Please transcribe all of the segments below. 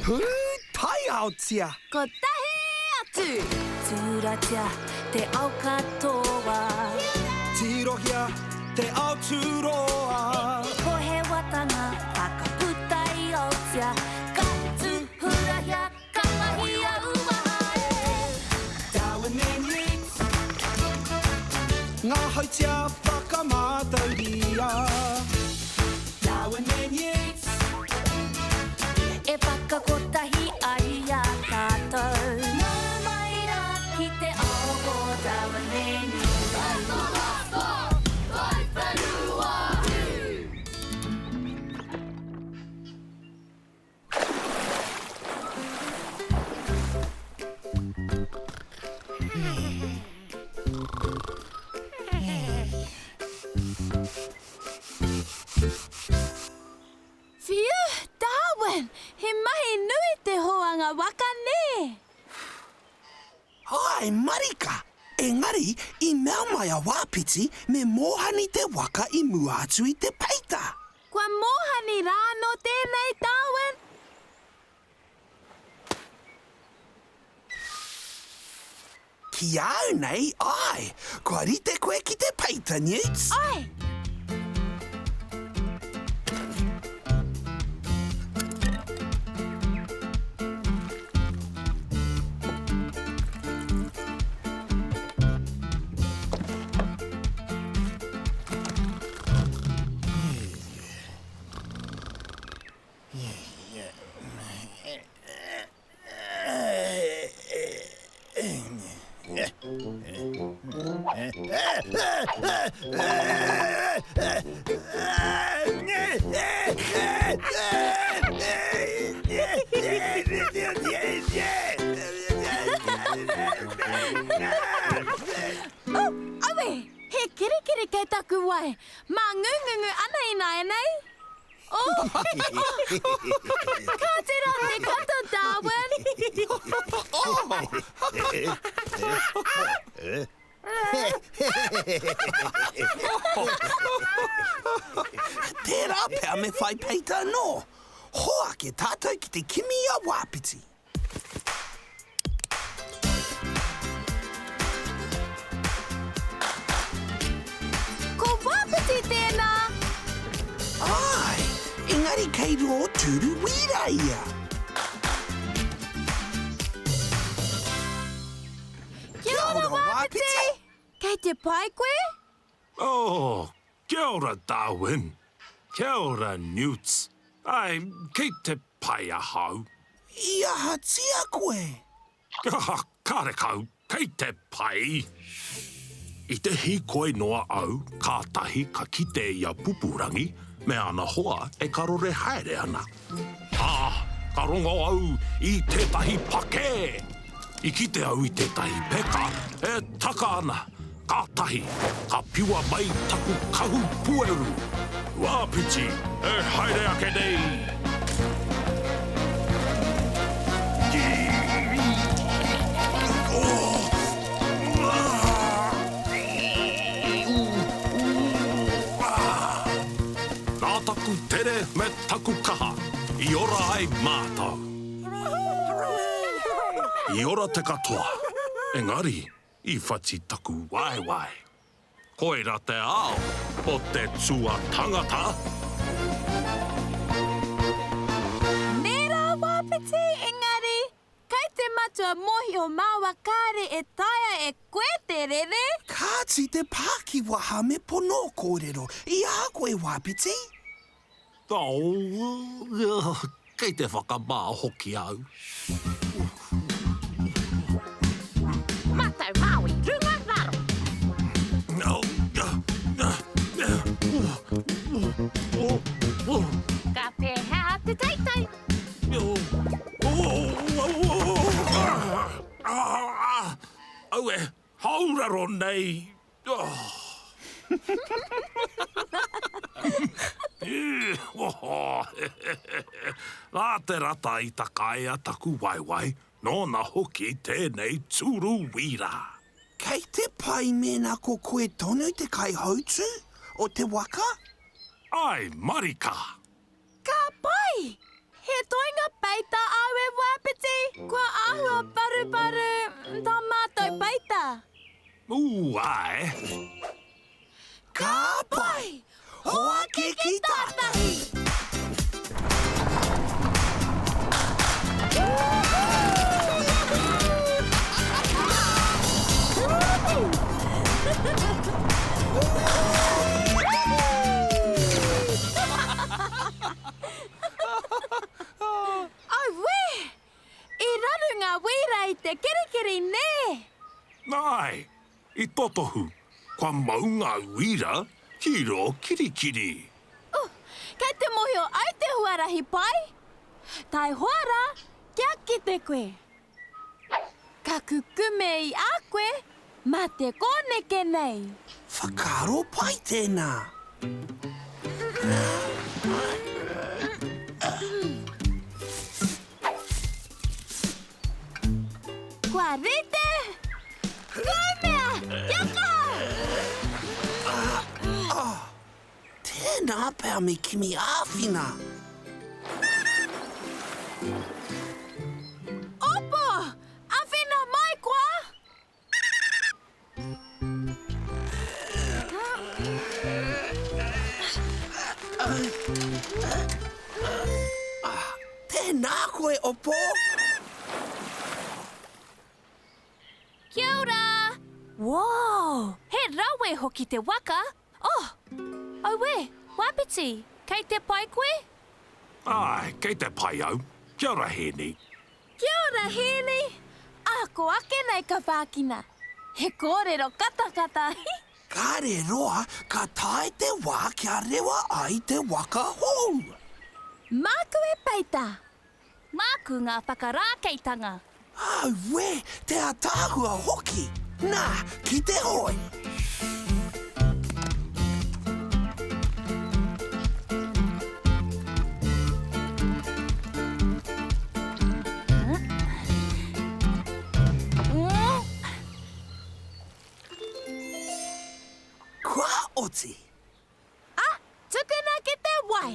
Pūtaiaotia! Kotahi atu! Tūratia te ao katoa. Tirohia te ao tūroa. Ko he watanga whakaputa i Aotea. Ka tūhurahia, ka mahia uaha e. Darwin and Yeats. Ngā hautia whakamātauria. Darwin and Yeats. E whakakotahi ai i a tātou. Nau mai rā ki te ao o Darwin and Yeats. Whiu, Darwin! He mahi nui te hoanga waka, nē? Āe marika! Engari, i mea mai a Wāpiti me mōhani te waka i mua atu i te peita. Kua mōhani rā anō tēnei, Darwin? Ki a au nei, āe, kua rite koe ki te peita, Newts. Āe! Oh, aue! He kirikiri kei taku wae. Māngungungu ana ināianei. Oh! Kāti rā te kata, Darwin! Tērā pea me whai peita anō. Hoake tātou ki te kimi i a Wāpiti. Ko Wāpiti tēnā! Āe, engari kei rō tūru wīra ia. Kia ora, Wāpiti! Kei te pai koe? Oh, kia ora Darwin. Kia ora Newts. Āe, kei te pai ahau. I ahatia koe? Ah, karekau, kei te pai. I te hīkoi noa au, kātahi ka kite i a Pupurangi me ana hoa e karore haere ana. Ā, ka rongo au i tētahi pakē! I kite au i tētahi peka e taka ana, kātahi ka piua mai taku kahu pueru! Wāpiti, e haere ake nei! Nā taku tere me taku kaha i ora ai mātou. I ora te katoa, engari i whati taku waewae. Koira te ao o te tuatangata. Nē rā Wāpiti, engari Kei te matua mōhio māua kāre e taea e koe te rere. Kāti te pākiwaha me pono kōrero i a koe Wāpiti? Oh, kei te whakamā hoki au. Matau Māui, runga, raro. Ka pēhea te teitei? Aue, hauraro nei! Nā te rata i takaia taku waewae, nōna hoki tēnei tūru wīra. Kei te pai mēnā ko koe tonu te kaihautū o te waka? Āe marika! Ka pai! He toenga peita āu. Āe, i totohu, kua mau ngā uira ki rō kirikiri. Uh, kei te mōhio au te huarahi pai! Taihoa rā, kia kite koe. Ka kukume i a koe mā te kōneke nei. Whakaaro pai tēnā. Kua rite! Kumea! Kia kaha! Tēnā pea me kimi āwhina. Opo! Āwhina mai koa! Tēnā koe, Opo! Kia ora! Whoa! He rawe hoki te waka! Oh! Auē! Wapiti, kei te pai koe? Āe, kei te pai au. Kia ora, Hēni. Kia ora, Hēni! Ā, ko ake nei ka whākina. He kōrero katakata. Kāre roa ka tae te wā kia rewa ai te waka hou. Māku e peita. Māku ngā whakarākeitanga. Auē, te ataahua hoki! Nā, ki te hoe! Kua oti! A, tukuna ki te wai!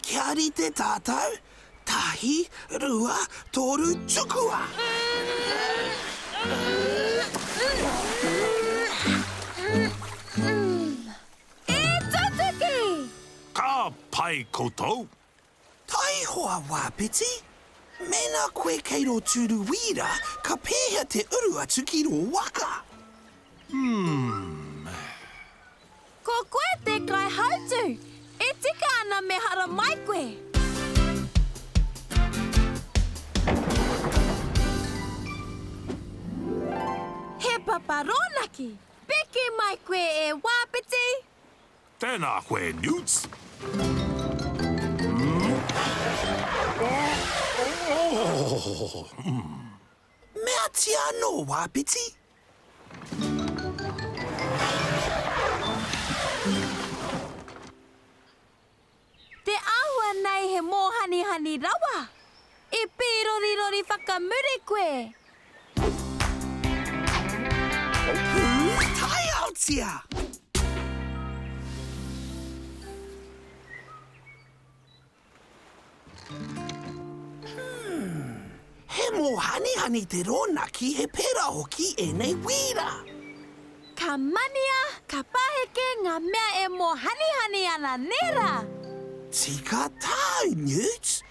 Kia rite tātou, tahi, rua, toru, tukua! E tutuki! Ka pai koutou! Taihoa, Wāpiti! Mēnā koe kei rō tūru wīra, ka pēhea te uru atu ki rō waka? Hmm. Ko koe te kaihautū! E tika ana me haramai koe! He papa rōnaki! Piki mai koe e Wāpiti! Tēnā koe, Newts. Meatia anō, Wāpiti. Te āhua nei he mōhanihani rawa. I pīrorirori whakamuri koe. Pūtaiaotia! Hmm. He mōhanihani te rōnaki, he pērā hoki ēnei wīra. Ka mania, ka paheke ngā mea e mōhanihani ana, nē rā? Tika tāu, Newt.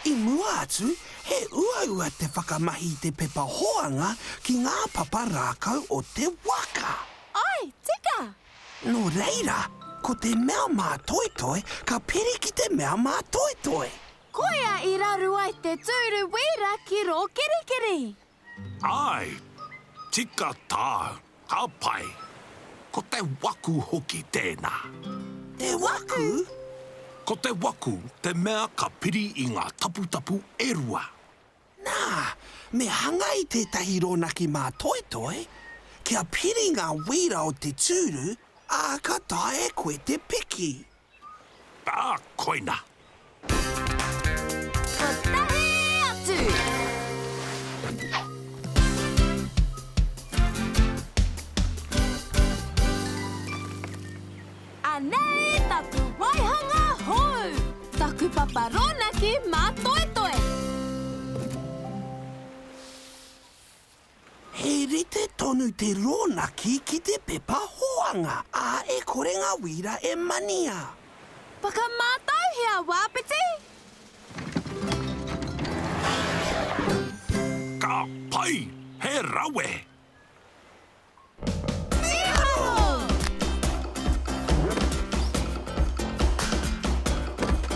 I mua atu, he uaua te whakamahi i te pepa hoanga ki ngā papa rākau o te waka. Āe, tika! Nō reira, ko te mea mātoetoe ka piri ki te mea mātoetoe. Koia i raru ai te tūru wīra ki rō kirikiri. Āe, tika tāu, ka pai. Ko te waku hoki tēnā. Te waku? Ko te waku te mea ka piri i ngā taputapu e rua. Nā, me hanga i tētahi rōnaki mātoetoe, kia piri ngā wīra o te tūru, ā, ka taea e koe te piki. Ā, koina. Kotahi atu! Anei taku waihanga hou! Taku papa rōnaki mātoetoe! He rite tonu te rōnaki ki te pepa hoanga, ā, e kore ngā wīra e mania. Whakamātauhia, Wāpiti! Ka pai! He rawe! Mīharo!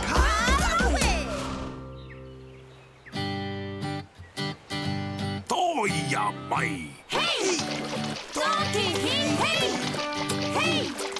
Ka rawe! Tōia! Haia mai! Hei! Tōkihi, hei! Hei!